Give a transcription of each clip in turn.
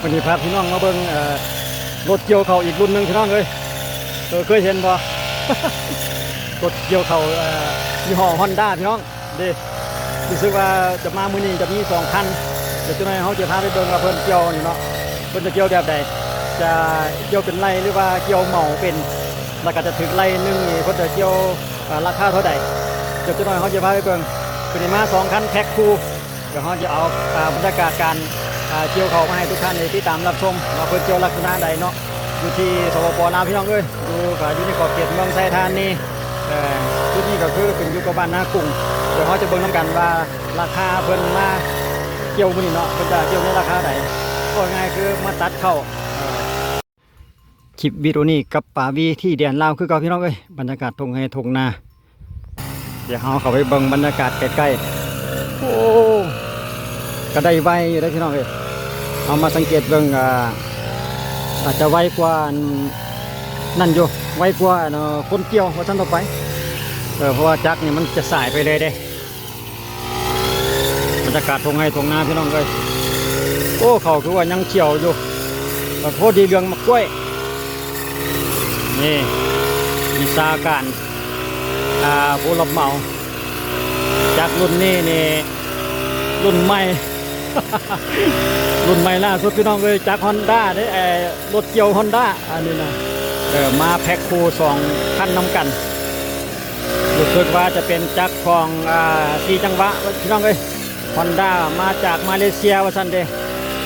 ມື້ນີ້ພາພີ່ນ້ອງມາເບິ່ງ ເອີ ລົດກ່ຽວເຂົ້າອີກລຸ້ນໜຶ່ງພີ່ນ້ອງເອີຍ. ເອີ ເຄີຍເຫັນບໍ່? ລົດກ່ຽວເຂົ້າ ເອີ ຍີ່ຫໍ້ຮອນດ້າພີ່ນ້ອງເດ້. ຮູ້ສຶກວ່າຈະມາມື້ນີ້ຈະມີສອງຄັນ. ດຽວຈັກໜ້ອຍເຮົາຈະພາໄປເບິ່ງວ່າເພິ່ນກ່ຽວນີ້ເນາະ ເພິ່ນຈະກ່ຽວແບບໃດ, ຈະກ່ຽວເປັນໄລ່ ຫຼືວ່າກ່ຽວເໝົາເປັນ, ແລ້ວກໍຈະຖືກໄລ່ໜຶ່ງນີ້ ເພິ່ນຈະກ່ຽວ ເອີ ລາຄາເທົ່າໃດ. ດຽວຈັກໜ້ອຍເຮົາຈະພາໄປເບິ່ງ. ມື້ນີ້ມາສອງຄັນແພັກຄູ່. ດຽວເຮົາຈະເອົາ ອ່າ ບັນຍາກາດການ ອ່າ ກ່ຽວເຂົ້າມາໃຫ້ທຸກທ່ານໄດ້ຕິດຕາມຮັບຊົມວ່າເພິ່ນກ່ຽວລັກສະນະໃດເນາະ. ຢູ່ທີ່ ສປປ ລາວ ພີ່ນ້ອງເອີຍ, ຢູ່ ກໍຢູ່ໃນຂອບເຂດເມືອງໄຊທານີ. ເອີ ຈຸດນີ້ກໍຄືຂຶ້ນຢູ່ກັບບ້ານນາກຸງ. ດຽວເຮົາຈະເບິ່ງນຳກັນວ່າລາຄາເພິ່ນມາກ່ຽວມື້ນີ້ເນາະ ເພິ່ນຈະກ່ຽວໃນລາຄາໃດ. ເວົ້າງ່າຍຄືມາຕັດເຂົ້າ ເອີ ຄລິບວິດີໂອນີ້ກັບປາວີທີ່ແດນລາວຄືເກົ່າພີ່ນ້ອງເອີຍ, ບັນຍາກາດທົ່ງໄຮ່ທົ່ງນາ. ດຽວເຮົາເຂົ້າໄປເບິ່ງບັນຍາກາດໃກ້ໆ. ໂອ້ ກໍໄດ້ໄວຢູ່ເດ້ພີ່ນ້ອງເອີຍ. ເຮົາມາສັງເກດເບິ່ງ ອາ ອາດຈະໄວກວ່າອັນນັ້ນຢູ່, ໄວກວ່າອັນ ເອີ ຄົນກ່ຽວວ່າຊັ້ນຕໍ່ໄປ. ເອີ ເພາະວ່າຈັກນີ້ມັນຈະສາຍໄປເລີຍເດ້. ບັນຍາກາດທົ່ງໄຮ່ທົ່ງນາພີ່ນ້ອງເອີຍ. ໂອ້ ເຂົ້າຄືວ່າຍັງຂຽວຢູ່, ກໍພໍດີເຫຼືອງໝາກກ້ວຍ. ນີ້ວິຊາການ ອ່າ ຜູ້ຮັບເໝົາ. ຈັກລຸ້ນນີ້ນີ້ລຸ້ນໃໝ່ ລຸ້ນໃໝ່ລ່າສຸດພີ່ນ້ອງເອີຍ. ຈັກຮອນດ້າເດ້ ເອີ ລົດກ່ຽວຮອນດ້າອັນນີ້ນະ. ເອີ ມາແພັກຄູ່ສອງຄັນນຳກັນ. ຮູ້ສຶກວ່າຈະເປັນຈັກຂອງ ອ່າ ສີ່ຈັງຫວະພີ່ນ້ອງເອີຍ. ຮອນດ້າມາຈາກມາເລເຊຍວ່າຊັ້ນເດ້.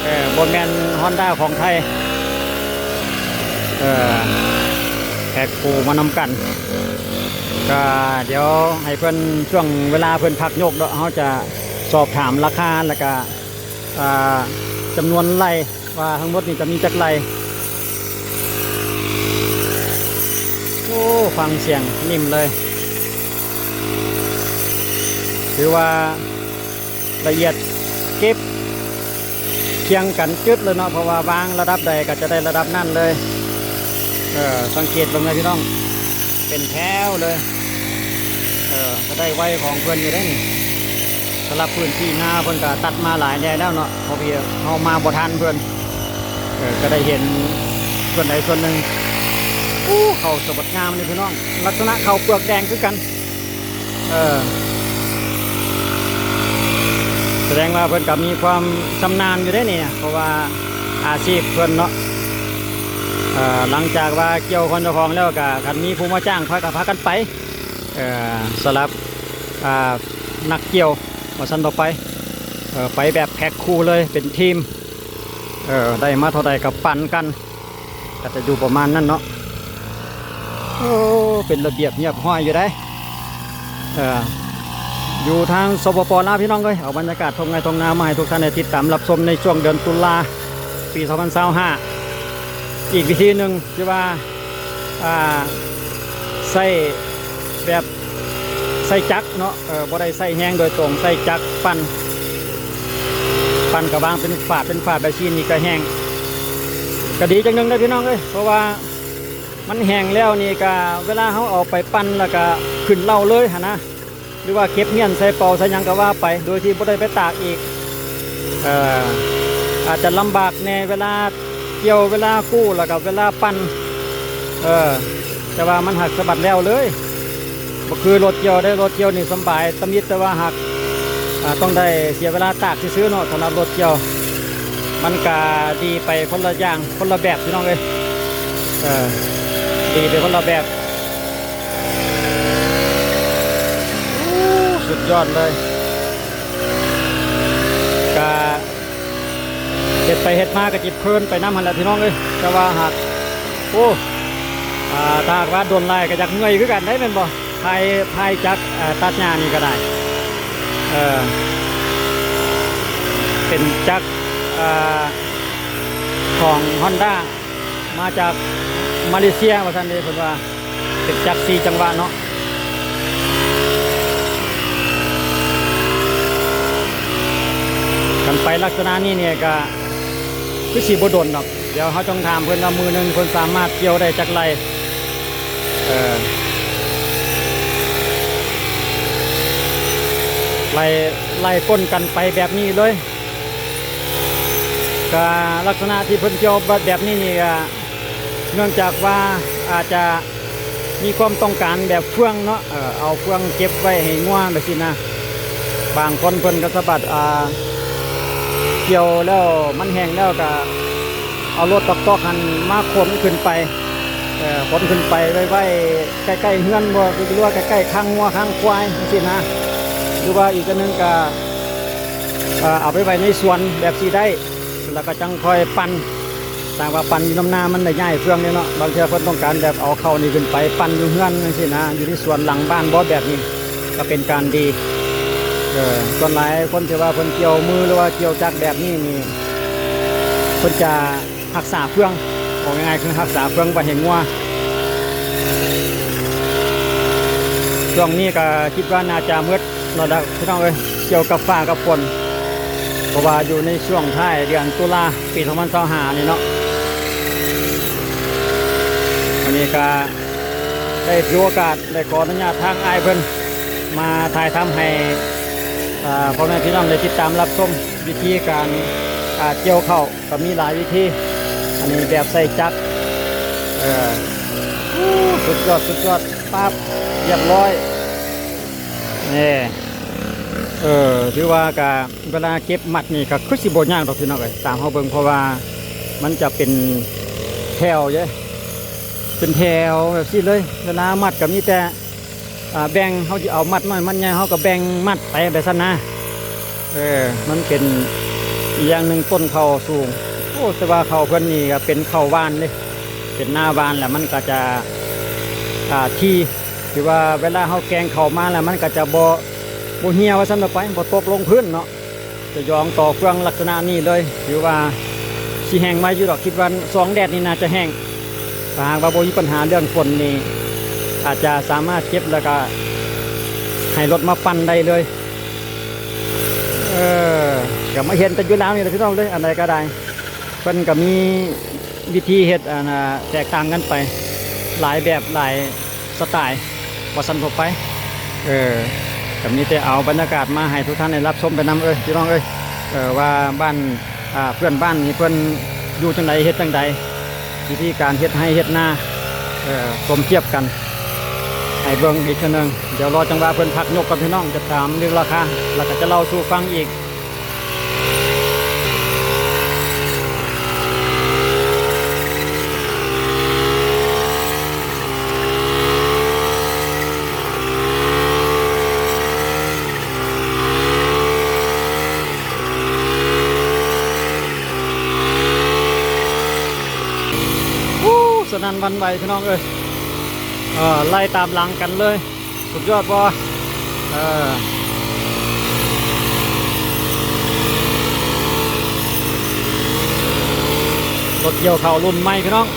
ເອີ ບໍ່ແມ່ນຮອນດ້າຂອງໄທ. ເອີ ແພັກຄູ່ມານຳກັນ. ກະດຽວໃຫ້ເພິ່ນ ຊ່ວງເວລາເພິ່ນພັກຍົກເນາະ ເຮົາຈະສອບຖາມລາຄາ ແລ້ວກະ ອ່າ ຈຳນວນໄລ່ ວ່າທັງໝົດນີ້ຈະມີຈັກໄລ່. ໂອ້ ຟັງສຽງນິ້ມເລີຍ. ຖືວ່າລະອຽດເກັບຄຽງກັນຈຶດເລີຍເນາະ, ເພາະວ່າວາງລະດັບໃດກໍຈະໄດ້ລະດັບນັ້ນເລີຍ. ເອີ ສັງເກດເບິ່ງເລີຍພີ່ນ້ອງ, ເປັນແຖວເລີຍ. ເອີ ກໍໄດ້ໄວຂອງເພິ່ນຢູ່ເດ້ນີ້. ສຳລັບພື້ນທີ່ນາເພິ່ນກໍຕັດມາຫຼາຍແດ່ແລ້ວເນາະ, ເພາະວ່າເຮົາມາບໍ່ທັນເພິ່ນ. ເອີ ກໍໄດ້ເຫັນສ່ວນໃດສ່ວນໜຶ່ງ. ໂອ້ ເຂົ້າສະບັດງາມເດ້ພີ່ນ້ອງ, ລັກສະນະເຂົ້າເປືອກແດງຄືກັນ. ເອີ ສະແດງວ່າເພິ່ນກໍມີຄວາມຊຳນານຢູ່ເດ້ນີ້, ເພາະວ່າອາຊີບເພິ່ນເນາະ. ເອີ ຫຼັງຈາກວ່າກ່ຽວຂອງເຈົ້າຂອງແລ້ວ ກໍຄັນມີຜູ້ມາຈ້າງ ພາ ກໍພາກັນໄປ. ເອີ ສຳລັບ ອ່າ ນັກກ່ຽວວ່າຊັ້ນຕໍ່ໄປ, ເອີ ໄປແບບແພັກຄູ່ເລີຍ ເປັນທີມ. ເອີ ໄດ້ມາເທົ່າໃດກໍປັນກັນ, ກໍຈະຢູ່ປະມານນັ້ນເນາະ. ໂອ້ ເປັນລະບຽບຮຽບຮ້ອຍຢູ່ເດ້. ເອີ ຢູ່ທາງ ສປປ ລາວ ພີ່ນ້ອງເອີຍ, ເອົາບັນຍາກາດທົ່ງໄຮ່ທົ່ງນາມາໃຫ້ທຸກທ່ານໄດ້ຕິດຕາມຮັບຊົມໃນຊ່ວງເດືອນຕຸລາ ປີສອງພັນຊາວຫ້າ. ອີກວິທີໜຶ່ງທີ່ວ່າ ອ່າ ໃຊ້ແບບໃຊ້ຈັກເນາະ, ເອີ ບໍ່ໄດ້ໃຊ້ແຮງໂດຍຕົງ, ໃຊ້ຈັກປັ່ນ, ປັ່ນກໍວາງເປັນຝາດເປັນຝາດແບບຊີ້ນີ້ກໍແຫ້ງ. ກໍດີຈັ່ງໜຶ່ງເດ້ພີ່ນ້ອງເອີຍ, ເພາະວ່າມັນແຫ້ງແລ້ວນີ້ກໍ ເວລາເຮົາເອົາໄປປັ່ນແລ້ວກໍຂຶ້ນເຫຼົ້າເລີຍຫັ້ນນະ. ຫຼືວ່າເກັບມ້ຽນໃສ່ເປົາໃສ່ຫຍັງກໍວ່າໄປ ໂດຍທີ່ບໍ່ໄດ້ໄປຕາກອີກ. ເອີ ອາດຈະລຳບາກແດ່ເວລາກ່ຽວ ເວລາກູ້ ແລ້ວກໍເວລາປັ່ນ. ເອີ ແຕ່ວ່າມັນຫາກສະບັດແລ້ວເລີຍ, ບໍ່ຄືລົດກ່ຽວເດ້. ລົດກ່ຽວນີ້ສຳບາຍຕະມິດ, ແຕ່ວ່າຫາກ ອາ ຕ້ອງໄດ້ເສຍເວລາຕາກຊື່ໆເນາະ. ສຳລັບລົດກ່ຽວ ມັນກະດີໄປຄົນລະຢ່າງ ຄົນລະແບບ ພີ່ນ້ອງເອີຍ. ເອີ ດີໄປຄົນລະແບບ. ໂອ້ ສຸດຍອດເລີຍ. ກະເຮັດໄປເຮັດມາກະຈິເພີນໄປນຳຫັ້ນແຫຼະ ພີ່ນ້ອງເອີຍ. ແຕ່ວ່າຫາກ ໂອ້ ອາ ຖ້າຫາກວ່າດົນຫຼາຍກະຢາກເມື່ອຍຄືກັນໄດ໋ ແມ່ນບໍ່? ພາຍ ພາຍຈັກ ເອີ ຕັດຫຍ້ານີ້ກໍໄດ້. ເອີ ເປັນຈັກ ເອີ ຂອງຮອນດ້າ ມາຈາກມາເລເຊຍວ່າຊັ້ນເດ້ ເພິ່ນວ່າເປັນຈັກສີ່ຈັງຫວະເນາະ. ຄັນໄປລັກສະນະນີ້ນີ້ກະຄືຊິບໍ່ດົນດອກ. ດຽວເຮົາຕ້ອງຖາມເພິ່ນວ່າມື້ໜຶ່ງເພິ່ນສາມາດກ່ຽວໄດ້ຈັກໄລ່. ເອີ ໄລ່ ໄລ່ກົ້ນກັນໄປແບບນີ້ເລີຍ. ກະລັກສະນະທີ່ເພິ່ນກ່ຽວແບບນີ້ນີ້ ກະເນື່ອງຈາກວ່າອາດຈະມີຄວາມຕ້ອງການແບບເຟືອງເນາະ ເອີ ເອົາເຟືອງເກັບໄວ້ໃຫ້ງົວແບບຊີ້ນະ. ບາງຄົນເພິ່ນກໍສາມາດ ອ່າ ກ່ຽວແລ້ວມັນແຫ້ງແລ້ວ ກະເອົາລົດຕອກໆຫັ້ນມາຂົນຂຶ້ນໄປ ເອີ ຂົນຂຶ້ນໄປໄວ້ ໄວ້ໃກ້ໆເຮືອນບໍ່ ຫຼືວ່າໃກ້ໆຄາງງົວຄາງຄວາຍຈັ່ງຊີ້ນະ ຫຼືວ່າອີກອັນໜຶ່ງກະ ເອີ ເອົາໄປໄວ້ໃນສວນແບບຊີ້ໄດ້ ແລ້ວກໍຈັ່ງຄ່ອຍປັ່ນ. ຖ້າວ່າປັ່ນຢູ່ນຳນາ ມັນໄດ້ຍ້າຍເຟືອງເດ້ເນາະ. ບາງເທື່ອເພິ່ນຕ້ອງການແບບເອົາເຂົ້ານີ້ຂຶ້ນໄປປັ່ນຢູ່ເຮືອນຈັ່ງຊີ້ນະ ຢູ່ໃນສວນຫຼັງບ້ານບໍ່ ແບບນີ້ກໍເປັນການດີ. ເອີ ສ່ວນຫຼາຍຄົນທີ່ວ່າເພິ່ນກ່ຽວມື ຫຼືວ່າກ່ຽວຈັກແບບນີ້ນີ້ ເພິ່ນຈະຮັກສາເຟືອງ ເວົ້າງ່າຍໆ ຄືຮັກສາເຟືອງໄວ້ໃຫ້ງົວ. ຊ່ວງນີ້ກໍຄິດວ່າໜ້າຈະໝົດ ລະດັບ ພີ່ນ້ອງເອີຍ ກ່ຽວກັບຟ້າກັບຝົນ ເພາະວ່າຢູ່ໃນຊ່ວງທ້າຍເດືອນຕຸລາປີສອງພັນຊາວຫ້ານີ້ເນາະ. ວັນນີ້ກະໄດ້ຖືໂອກາດ ໄດ້ຂໍອະນຸຍາດທາງອ້າຍເພິ່ນມາຖ່າຍທຳໃຫ້ ອ່າ ພໍ່ແມ່ພີ່ນ້ອງໄດ້ຕິດຕາມຮັບຊົມວິທີການ ອ່າ ກ່ຽວເຂົ້າ ກໍມີຫຼາຍວິທີ. ອັນນີ້ແບບໃສ່ຈັກ ເອີ ໂອ້ ສຸດຍອດ ສຸດຍອດ ປັບ ຮຽບຮ້ອຍ ນີ້ ເອີ ຖືວ່າກະເວລາເກັບມັດນີ້ກໍຄືຊິບໍ່ຍາກດອກ ພີ່ນ້ອງເອີຍ ຕາມເຮົາເບິ່ງ ເພາະວ່າມັນຈະເປັນແຖວເດ້ ເປັນແຖວແບບຊີ້ເລີຍ. ເວລາມັດກໍມີແຕ່ ອ່າ ແບ່ງ ເຮົາຊິເອົາມັດນ້ອຍມັດໃຫຍ່ ເຮົາກໍແບ່ງມັດໄປແບບຊັ້ນນະ. ເອີ ມັນເປັນອີກຢ່າງໜຶ່ງ ຕົ້ນເຂົ້າສູງ. ໂອ້ ແຕ່ວ່າເຂົ້າເພິ່ນນີ້ກໍເປັນເຂົ້າຫວ່ານເດ້ ເປັນນາຫວ່ານ ແລ້ວມັນກໍຈະ ອ່າ ທີ່ ທີ່ວ່າເວລາເຮົາແກ່ງເຂົ້າມາແລ້ວ ມັນກໍຈະບໍ່ ບໍ່ເຫ່ຍວ່າຊັ້ນເຖາະໄປ ບໍ່ຕົກລົງພື້ນເນາະ. ຈະຢອງຕໍ່ເຟືອງລັກສະນະນີ້ເລີຍ ຖືວ່າຊິແຫ້ງໄວຢູ່ດອກ ຄິດວ່າສອງແດດນີ້ໜ້າຈະແຫ້ງ. ຖ້າຫາກວ່າບໍ່ມີບັນຫາເລື່ອງຝົນນີ້ ອາດຈະສາມາດເກັບແລ້ວກະໃຫ້ລົດມາປັ່ນໄດ້ເລີຍ. ເອີ ກະມາເຫັນແຕ່ຢູ່ລາວນີ້ແຫຼະ ພີ່ນ້ອງເອີຍ ອັນໃດກະໄດ້ ເພິ່ນກະມີວິທີເຮັດ ອັນ ແຕກຕ່າງກັນໄປ ຫຼາຍແບບຫຼາຍ ສະໄຕລ໌ວ່າຊັ້ນທົ່ວໄປ. ເອີ ກໍມີແຕ່ເອົາບັນຍາກາດມາໃຫ້ທຸກທ່ານໄດ້ຮັບຊົມໄປນຳເອີຍ ພີ່ນ້ອງເອີຍ ເອີ ວ່າບ້ານ ອ່າ ເພື່ອນບ້ານນີ້ເພິ່ນຢູ່ຈັ່ງໃດ ເຮັດຈັ່ງໃດ ວິທີການເຮັດໄຮ່ເຮັດນາ ເອີ ສົມທຽບກັນໃຫ້ເບິ່ງອີກເທື່ອໜຶ່ງ. ດຽວລໍຈັງຫວະເພິ່ນພັກຍົກກ່ອນ ພີ່ນ້ອງ ຈະຖາມເລື່ອງລາຄາ ແລ້ວກໍຈະເລົ່າສູ່ຟັງອີກ. ໂອ້ ສະໜັ່ນຫວັ່ນໄຫວ ພີ່ນ້ອງເອີຍ ເອີ ໄລ່ຕາມຫຼັງກັນເລີຍ. ສຸດຍອດບໍ່? ເອີ ລົດກ່ຽວເຂົ້າລຸ້ນໃໝ່ ພີ່ນ້ອງ.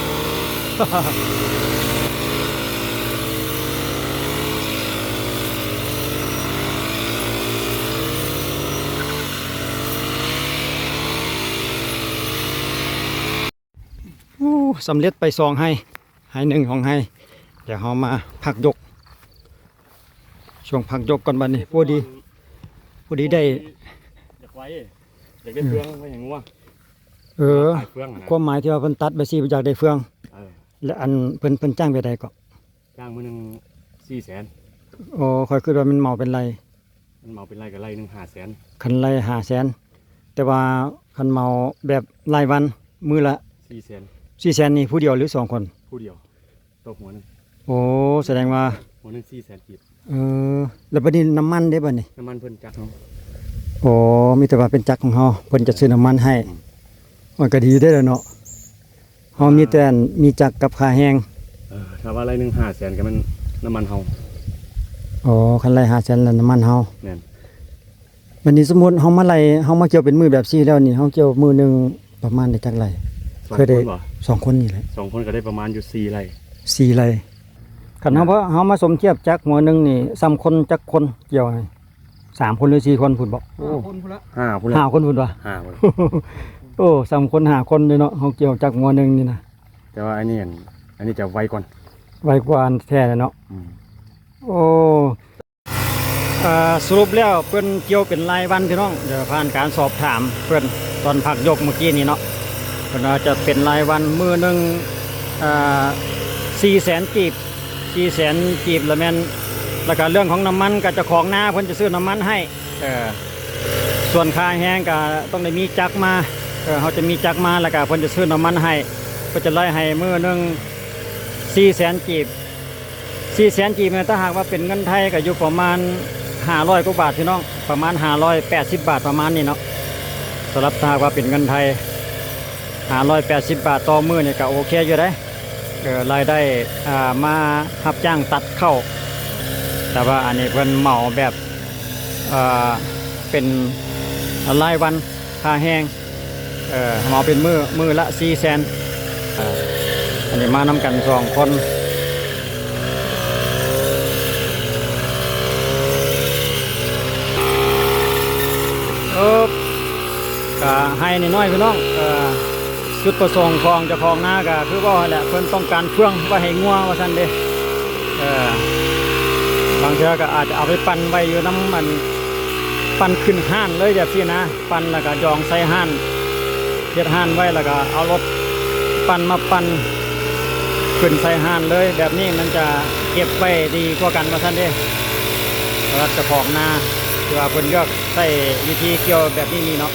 ໂອ້ ສຳເລັດໄປສອງໄຮ່ ໄຮ່ໜຶ່ງຂອງໄຮ່. ດຽວເຮົາມາພັກຍົກ ຊ່ວງພັກຍົກກ່ອນບັດນີ້. ພໍດີ ພໍດີໄດ້ ຢາກໄວ້ ຢາກໄດ້ເຟືອງໄວ້ໃຫ້ງົວ. ເອີ ເຟືອງນະ ຄວາມໝາຍທີ່ວ່າເພິ່ນຕັດໄປຊີ້ ຢາກໄດ້ເຟືອງ. ເອີ ແລະ ອັນເພິ່ນ ເພິ່ນຈ້າງແບບໃດເກາະ? ຈ້າງມື້ໜຶ່ງສີ່ແສນ. ໂອ້ ຂ້ອຍຄິດວ່າມັນເໝົາເປັນໄລ່. ມັນເໝົາເປັນໄລ່ກໍໄລ່ໜຶ່ງຫ້າແສນ. ຄັນໄລ່ຫ້າແສນ ແຕ່ວ່າຄັນເໝົາແບບລາຍວັນ ມື້ລະສີ່ແສນ. ສີ່ແສນນີ້ຜູ້ດຽວ ຫຼື ສອງຄົນ? ຜູ້ດຽວ ຕໍ່ຫົວໜຶ່ງ. ໂອ້ ສະແດງວ່າຫົວໜຶ່ງສີ່ແສນກີບ. ເອີ ແລ້ວບັດນີ້ນ້ຳມັນເດ້ບັດນີ້? ນ້ຳມັນເພິ່ນຈັກເຮົາ. ໂອ້ ມີແຕ່ວ່າເປັນຈັກຂອງເຮົາ ເພິ່ນຈະຊື້ນ້ຳມັນໃຫ້. ອືມ ມັນກໍດີເດ້ລະເນາະ. ເຮົາມີແຕ່ອັນ ມີຈັກກັບຄ່າແຮງ. ເອີ ຖ້າວ່າໄລ່ໜຶ່ງຫ້າແສນກໍແມ່ນນ້ຳມັນເຮົາ. ອໍ ຄັນໄລ່ຫ້າແສນລະນ້ຳມັນເຮົາ. ແມ່ນ. ບັດນີ້ສົມມຸດເຮົາມາໄລ່ ເຮົາມາກ່ຽວເປັນມື້ແບບຊີ້ແລ້ວນີ້ ເຮົາກ່ຽວມື້ໜຶ່ງປະມານໄດ້ຈັກໄລ່? ສອງຄົນບໍ່? ເຄີຍໄດ້ ສອງຄົນນີ້ແຫຼະ. ສອງຄົນກໍໄດ້ປະມານຢູ່ສີ່ໄລ່. ສີ່ໄລ່. ຄັນເຮົາ ເຮົາມາສົມທຽບຈັກຫົວໜຶ່ງນີ້ ສ່ຳຄົນຈັກຄົນກ່ຽວ? ສາມຄົນ ຫຼື ສີ່ຄົນພຸ້ນບໍ? ຫ້າຄົນພຸ້ນລະ. ຫ້າຄົນພຸ້ນລະ. ຫ້າຄົນພຸ້ນວະ? ຫ້າຄົນ. ໂອ້ ສ່ຳຄົນຫ້າຄົນເດ້ເນາະ ເຮົາກ່ຽວຈັກຫົວໜຶ່ງນີ້ນະ. ແຕ່ວ່າອັນນີ້ ອັນ ອັນນີ້ຈະໄວກ່ອນ. ໄວກວ່າອັນແທ້ແຫຼະເນາະ. ອືມ. ໂອ້ ເອີ ສະຫຼຸບແລ້ວເພິ່ນກ່ຽວເປັນລາຍວັນ ພີ່ນ້ອງ. ດຽວຜ່ານການສອບຖາມເພິ່ນ ຕອນພັກຍົກມື້ກີ້ນີ້ເນາະ ເພິ່ນວ່າຈະເປັນລາຍວັນ ມື້ໜຶ່ງ ອ່າ ສີ່ແສນກີບ ສີ່ແສນກີບລະແມ່ນ ແລ້ວກະເລື່ອງຂອງນ້ຳມັນ ກະເຈົ້າຂອງນາເພິ່ນຈະຊື້ນ້ຳມັນໃຫ້ ເອີ ສ່ວນຄ່າແຮງກະຕ້ອງໄດ້ມີຈັກມາ ເອີ ເຮົາຈະມີຈັກມາ ແລ້ວກະເພິ່ນຈະຊື້ນ້ຳມັນໃຫ້ ເພິ່ນຈະໄລ່ໃຫ້ມື້ໜຶ່ງສີ່ແສນກີບ ສີ່ແສນກີບນີ້ ຖ້າຫາກວ່າເປັນເງິນໄທກະຢູ່ປະມານຫ້າຮ້ອຍກວ່າບາດພີ່ນ້ອງ ປະມານຫ້າຮ້ອຍແປດສິບບາດ ປະມານນີ້ເນາະ ສຳລັບຖ້າຫາກວ່າເປັນເງິນໄທ ຫ້າຮ້ອຍແປດສິບບາດຕໍ່ມື້ນີ້ກະໂອເຄຢູ່ເດ້ ເອີ ລາຍໄດ້ ອ່າ ມາຮັບຈ້າງຕັດເຂົ້າ ແຕ່ວ່າອັນນີ້ເພິ່ນເໝົາແບບ ເອີ ເປັນລາຍວັນຄ່າແຮງ ເອີ ເໝົາເປັນມື້ ມື້ລະສີ່ແສນ ເອີ ອັນນີ້ມານຳກັນສອງຄົນ ເອີ ກະໄຮ່ນ້ອຍໆ ພີ່ນ້ອງ ເອີ ຈຸດປະສົງຂອງເຈົ້າຂອງນາກະຄືເວົ້າຫັ້ນແຫຼະ ເພິ່ນຕ້ອງການເຟືອງໄວ້ໃຫ້ງົວວ່າຊັ້ນເດ້ ເອີ ບາງເທື່ອກະອາດຈະເອົາໄປປັ່ນໄວ້ຢູ່ນຳ ອັນ ປັ່ນຂຶ້ນຮ້ານເລີຍແບບຊີ້ນະ ປັ່ນແລ້ວກະດອງໃສ່ຮ້ານ ເຮັດຮ້ານໄວ້ແລ້ວກະເອົາລົດປັ່ນມາປັ່ນຂຶ້ນໃສ່ຮ້ານເລີຍ ແບບນີ້ມັນຈະເກັບໄວ້ດີກວ່າກັນວ່າຊັ້ນເດ້ ສຳລັບເຈົ້າຂອງນາ ທີ່ວ່າເພິ່ນເລືອກໃຊ້ວິທີກ່ຽວແບບນີ້ນີ້ເນາະ.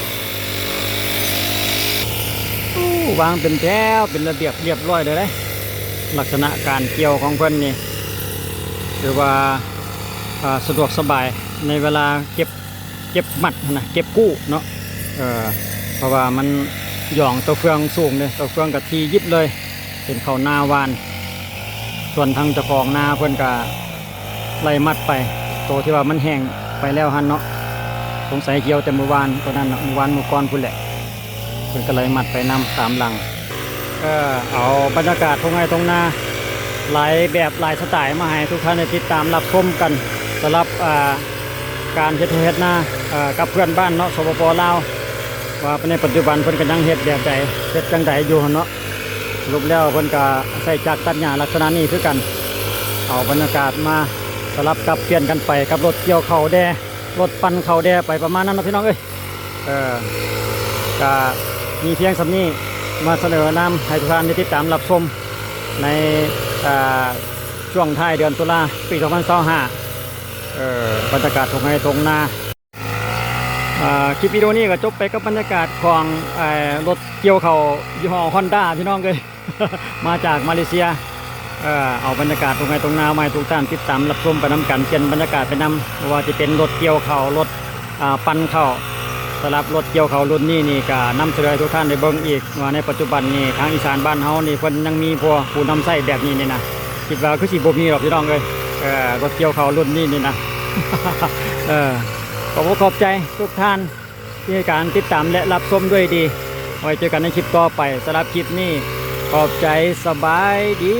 ໂອ້ ວາງເປັນແຖວເປັນລະບຽບລຽບຮ້ອຍເລີຍເດ້ ລັກສະນະການກ່ຽວຂອງເພິ່ນນີ້ ຖືວ່າ ອ່າ ສະດວກສະບາຍໃນເວລາເກັບ ເກັບມັດຫັ້ນນະ ເກັບກູ້ເນາະ ເອີ ເພາະວ່າມັນຢອງຕົວເຟືອງສູງເດ້ ຕົວເຟືອງກະຖີ່ຢິບເລີຍ ເປັນເຂົ້ານາຫວ່ານ ສ່ວນທາງເຈົ້າຂອງນາເພິ່ນກະ ໄລ່ມັດໄປ ໂຕທີ່ວ່າມັນແຫ້ງໄປແລ້ວຫັ້ນເນາະ ສົງໄສກ່ຽວແຕ່ມື້ວານ ໂຕນັ້ນເນາະ ມື້ວານມື້ກ່ອນພຸ້ນແຫຼະ ເພິ່ນກະໄລ່ມັດໄປນຳຕາມຫຼັງ ເອີ ເອົາບັນຍາກາດທົ່ງໄຮ່ທົ່ງນາ ຫຼາຍແບບຫຼາຍສະໄຕມາໃຫ້ທຸກທ່ານໄດ້ຕິດຕາມຮັບຊົມກັນ ສຳລັບ ອ່າ ການເຮັດໄຮ່ເຮັດນາ ເອີ ກັບເພື່ອນບ້ານເນາະ ສປປ ລາວ ວ່າໃນປັດຈຸບັນເພິ່ນກະຍັງເຮັດແບບໃດ ເຮັດຈັ່ງໃດຢູ່ຫັ້ນເນາະ. ສະຫຼຸບແລ້ວເພິ່ນກະໃຊ້ຈັກຕັດຫຍ້າລັກສະນະນີ້ຄືກັນ ເອົາບັນຍາກາດມາສະຫຼັບສັບປ່ຽນກັນໄປກັບລົດກ່ຽວເຂົ້າແດ່ ລົດປັ່ນເຂົ້າແດ່ໄປປະມານນັ້ນເນາະພີ່ນ້ອງເອີຍ ເອີ ກະມີພຽງສ່ຳນີ້ມາສະເໜີນຳໃຫ້ທຸກທ່ານໄດ້ຕິດຕາມຮັບຊົມໃນ ອ່າ ຊ່ວງທ້າຍເດືອນຕຸລາປີສອງພັນຊາວຫ້າ ເອີ ບັນຍາກາດທົ່ງໄຮ່ທົ່ງນາ. ອ່າ ຄລິບວິດີໂອນີ້ກະຈົບໄປກັບບັນຍາກາດຂອງ ເອີ ລົດກ່ຽວເຂົ້າຍີ່ຫໍ້ຮອນດ້າພີ່ນ້ອງເອີຍ ມາຈາກມາເລເຊຍ ເອີ ເອົາບັນຍາກາດທົ່ງໄຮ່ທົ່ງນາມາໃຫ້ທຸກທ່ານຕິດຕາມຮັບຊົມໄປນຳກັນ ປ່ຽນບັນຍາກາດໄປນຳ ບໍ່ວ່າຈະເປັນລົດກ່ຽວເຂົ້າ ລົດ ອ່າ ປັ່ນເຂົ້າ ສຳລັບລົດກ່ຽວເຂົ້າລຸ້ນນີ້ນີ້ກະນຳສະເໜີໃຫ້ທຸກທ່ານໄດ້ເບິ່ງອີກວ່າໃນປັດຈຸບັນນີ້ທາງອີສານບ້ານເຮົານີ້ເພິ່ນຍັງມີຜູ້ ຜູ້ນຳໃຊ້ແບບນີ້ນີ້ນະ ຄິດວ່າຄືຊິບໍ່ມີດອກພີ່ນ້ອງເອີຍ ເອີ ລົດກ່ຽວເຂົ້າລຸ້ນນີ້ນີ້ນະ ເອີ ຂໍຂອບໃຈທຸກທ່ານ ທີ່ໃຫ້ການຕິດຕາມ ແລະ ຮັບຊົມດ້ວຍດີ. ໄວ້ເຈີກັນໃນຄລິບຕໍ່ໄປ. ສຳລັບຄລິບນີ້ ຂອບໃຈ, ສະບາຍດີ.